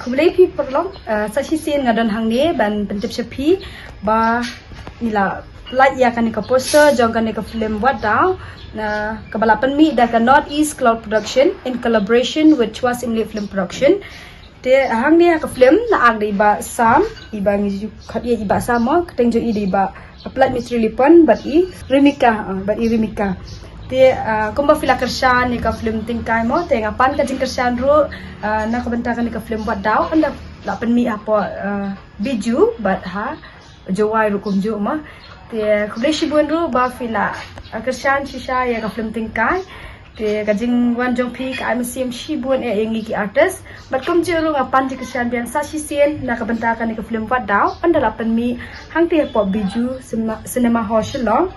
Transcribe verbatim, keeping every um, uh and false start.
Khublei phi paralok, uh, sa shisien nga don hangne ban pyntip sha phi ba ngi la lait ïa kane ka poster jong kane ka film Wat Daw, uh, kaba la pynmih da ka North East Cloud Production in collaboration with Chwa Simle Film Production. Te hangne ha ka film la act da i Bah Sam, i ba ngi ju khot ïa i Bah Sam mo, kyrteng jong i da i Bah Applied Mitri Lipon bad i Rimika, uh, bad i Rimika. Te uh, kumba phi la kyrshan ïa ka film Tyngkai mo, te nga pan ka jingkyrshan ruh uh, na ka bynta kane ka film Wat Daw, ynda la pynmih hapoh uh, Bijou bad ha Jowai ruh kumjuh mo. Te khublei shibun ruh ba phi la uh, kyrshan shisha ïa ka film Tyngkai. Te ka jingwan jong phi ka ai mynsiem shibun eh ïa ngi ki artist. Bad kumjuh ruh nga pan jingkyrshan biang sa shisien na ka bynta kane ka film Wat Daw, ynda la pynmih hangtei hapoh Bijou Cinema, Cinema Hall Shillong.